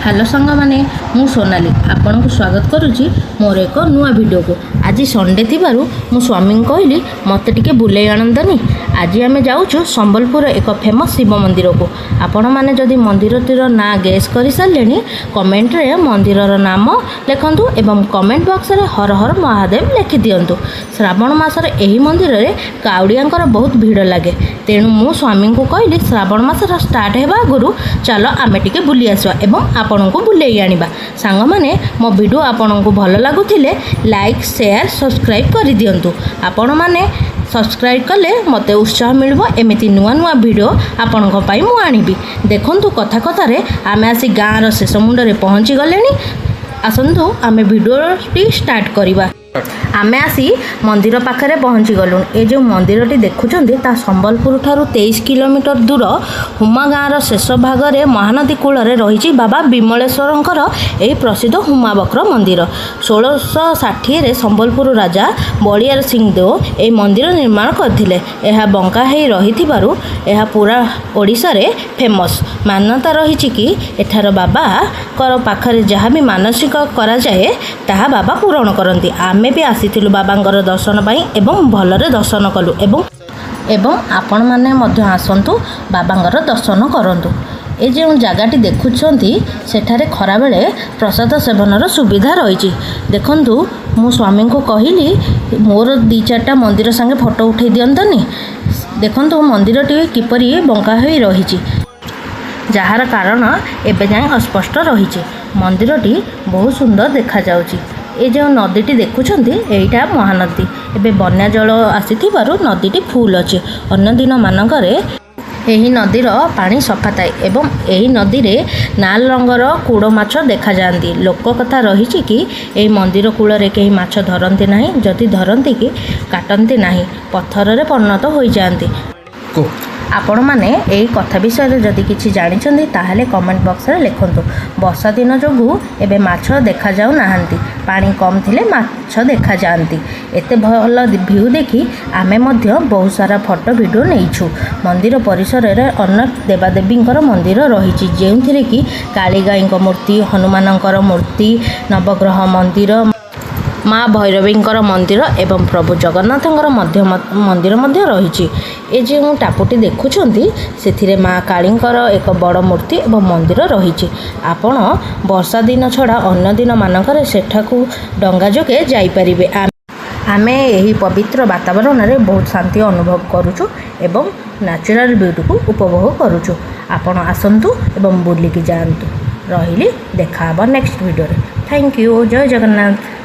Hello ସାଙ୍ଗମାନେ, ମୁଁ ସୋନାଲି ଆପଣଙ୍କୁ ସ୍ୱାଗତ କରୁଛି ମୋର ଏକ ନୂଆ ଭିଡ଼ିଓକୁ। ଆଜି ସଣ୍ଡେ ଥିବାରୁ ମୁଁ ସ୍ୱାମୀଙ୍କୁ କହିଲି, ମୋତେ ଟିକେ ବୁଲେଇ ଆଣନ୍ତନି। ଆଜି ଆମେ ଯାଉଛୁ ସମ୍ବଲପୁରର ଏକ ଫେମସ୍ ଶିବ ମନ୍ଦିରକୁ। ଆପଣମାନେ ଯଦି ମନ୍ଦିରଟିର ନାଁ ଗେସ୍ କରିସାରିଲେଣି, କମେଣ୍ଟରେ ମନ୍ଦିରର ନାମ ଲେଖନ୍ତୁ ଏବଂ କମେଣ୍ଟ ବକ୍ସରେ ହର ହର ମହାଦେବ ଲେଖିଦିଅନ୍ତୁ। ଶ୍ରାବଣ ମାସରେ ଏହି ମନ୍ଦିରରେ କାଉଡ଼ିଆଙ୍କର ବହୁତ ଭିଡ଼ ଲାଗେ। ତେଣୁ ମୁଁ ସ୍ୱାମୀଙ୍କୁ କହିଲି, ଶ୍ରାବଣ ମାସର ଷ୍ଟାର୍ଟ ହେବା ଆଗରୁ ଚାଲ ଆମେ ଟିକେ ବୁଲି ଆସିବା ଏବଂ ଆପଣଙ୍କୁ ବୁଲେଇ ଆଣିବା। ସାଙ୍ଗମାନେ, ମୋ ଭିଡ଼ିଓ ଆପଣଙ୍କୁ ଭଲ ଲାଗୁଥିଲେ ଲାଇକ୍, ସେୟାର, ସବସ୍କ୍ରାଇବ୍ କରିଦିଅନ୍ତୁ। ଆପଣମାନେ ସବସ୍କ୍ରାଇବ୍ କଲେ ମୋତେ ଉତ୍ସାହ ମିଳିବ, ଏମିତି ନୂଆ ନୂଆ ଭିଡ଼ିଓ ଆପଣଙ୍କ ପାଇଁ ମୁଁ ଆଣିବି। ଦେଖନ୍ତୁ, କଥା କଥାରେ ଆମେ ଆସି ଗାଁର ଶେଷ ମୁଣ୍ଡରେ ପହଞ୍ଚି ଗଲେଣି। ଆସନ୍ତୁ, ଆମେ ଭିଡ଼ିଓଟି ଷ୍ଟାର୍ଟ କରିବା। ଆମେ ଆସି ମନ୍ଦିର ପାଖରେ ପହଞ୍ଚି ଗଲୁଣି। ଏ ଯେଉଁ ମନ୍ଦିରଟି ଦେଖୁଛନ୍ତି, ତା ସମ୍ବଲପୁର ଠାରୁ 23 କିଲୋମିଟର ଦୂର ହୁମା ଗାଁର ଶେଷ ଭାଗରେ ମହାନଦୀ କୂଳରେ ରହିଛି ବାବା ବିମଳେଶ୍ୱରଙ୍କର ଏହି ପ୍ରସିଦ୍ଧ ହୁମାବକ୍ର ମନ୍ଦିର। 1660ରେ ସମ୍ବଲପୁର ରାଜା ବଳିଆର ସିଂ ଦେଓ ଏହି ମନ୍ଦିର ନିର୍ମାଣ କରିଥିଲେ। ଏହା ବଙ୍କା ହେଇ ରହିଥିବାରୁ ଏହା ପୁରା ଓଡ଼ିଶାରେ ଫେମସ୍। ମାନ୍ୟତା ରହିଛି କି ଏଠାର ବାବାଙ୍କର ପାଖରେ ଯାହା ବି ମାନସିକ କରାଯାଏ, ତାହା ବାବା ପୂରଣ କରନ୍ତି। ଆମେ ବି ଆସିଥିଲୁ ବାବାଙ୍କର ଦର୍ଶନ ପାଇଁ ଏବଂ ଭଲରେ ଦର୍ଶନ କଲୁ ଏବଂ ଆପଣମାନେ ମଧ୍ୟ ଆସନ୍ତୁ, ବାବାଙ୍କର ଦର୍ଶନ କରନ୍ତୁ। ଏ ଯେଉଁ ଜାଗାଟି ଦେଖୁଛନ୍ତି, ସେଠାରେ ଖରାବେଳେ ପ୍ରସାଦ ସେବନର ସୁବିଧା ରହିଛି। ଦେଖନ୍ତୁ, ମୁଁ ସ୍ୱାମୀଙ୍କୁ କହିଲି, ମୋର ଦୁଇ ଚାରିଟା ମନ୍ଦିର ସାଙ୍ଗେ ଫଟୋ ଉଠାଇ ଦିଅନ୍ତନି। ଦେଖନ୍ତୁ, ମନ୍ଦିରଟି କିପରି ବଙ୍କା ହୋଇ ରହିଛି, ଯାହାର କାରଣ ଏବେ ଯାଏଁ ଅସ୍ପଷ୍ଟ ରହିଛି। ମନ୍ଦିରଟି ବହୁତ ସୁନ୍ଦର ଦେଖାଯାଉଛି। ଏ ଯେଉଁ ନଦୀଟି ଦେଖୁଛନ୍ତି, ଏଇଟା ମହାନଦୀ। ଏବେ ବନ୍ୟା ଜଳ ଆସିଥିବାରୁ ନଦୀଟି ଫୁଲ୍ ଅଛି। ଅନ୍ୟ ଦିନମାନଙ୍କରେ ଏହି ନଦୀର ପାଣି ସଫା ଥାଏ ଏବଂ ଏହି ନଦୀରେ ନାଲ ରଙ୍ଗର କୁଡ଼ ମାଛ ଦେଖାଯାଆନ୍ତି। ଲୋକ କଥା ରହିଛି କି ଏହି ମନ୍ଦିର କୂଳରେ କେହି ମାଛ ଧରନ୍ତି ନାହିଁ, ଯଦି ଧରନ୍ତି କି କାଟନ୍ତି ନାହିଁ, ପଥରରେ ପରିଣତ ହୋଇଯାଆନ୍ତି। ଆପଣମାନେ ଏହି କଥା ବିଷୟରେ ଯଦି କିଛି ଜାଣିଛନ୍ତି, ତାହେଲେ କମେଣ୍ଟ ବକ୍ସରେ ଲେଖନ୍ତୁ। ବର୍ଷା ଦିନ ଯୋଗୁଁ ଏବେ ମାଛ ଦେଖାଯାଉ ନାହାନ୍ତି। ପାଣି କମ୍ ଥିଲେ ମାଛ ଦେଖାଯାଆନ୍ତି। ଏତେ ଭଲ ଭିଉ ଦେଖି ଆମେ ମଧ୍ୟ ବହୁତ ସାରା ଫଟୋ, ଭିଡ଼ିଓ ନେଇଛୁ। ମନ୍ଦିର ପରିସରରେ ଅନେକ ଦେବାଦେବୀଙ୍କର ମନ୍ଦିର ରହିଛି, ଯେଉଁଥିରେ କି କାଳିଗାଈଙ୍କ ମୂର୍ତ୍ତି, ହନୁମାନଙ୍କର ମୂର୍ତ୍ତି, ନବଗ୍ରହ ମନ୍ଦିର, ମା ଭୈରବୀଙ୍କର ମନ୍ଦିର ଏବଂ ପ୍ରଭୁ ଜଗନ୍ନାଥଙ୍କର ମଧ୍ୟ ମନ୍ଦିର ମଧ୍ୟ ରହିଛି। ଏ ଯେଉଁ ଟାପୁଟି ଦେଖୁଛନ୍ତି, ସେଥିରେ ମା କାଳୀଙ୍କର ଏକ ବଡ଼ ମୂର୍ତ୍ତି ଏବଂ ମନ୍ଦିର ରହିଛି। ଆପଣ ବର୍ଷା ଦିନ ଛଡ଼ା ଅନ୍ୟ ଦିନମାନଙ୍କରେ ସେଠାକୁ ଡଙ୍ଗା ଯୋଗେ ଯାଇପାରିବେ। ଆମେ ଏହି ପବିତ୍ର ବାତାବରଣରେ ବହୁତ ଶାନ୍ତି ଅନୁଭବ କରୁଛୁ ଏବଂ ନ୍ୟାଚୁରାଲ୍ ବିୟୁଟିକୁ ଉପଭୋଗ କରୁଛୁ। ଆପଣ ଆସନ୍ତୁ ଏବଂ ବୁଲିକି ଯାଆନ୍ତୁ। ରହିଲି, ଦେଖା ହେବ ନେକ୍ସଟ ଭିଡ଼ିଓରେ। Thank you. Jay Jagannath.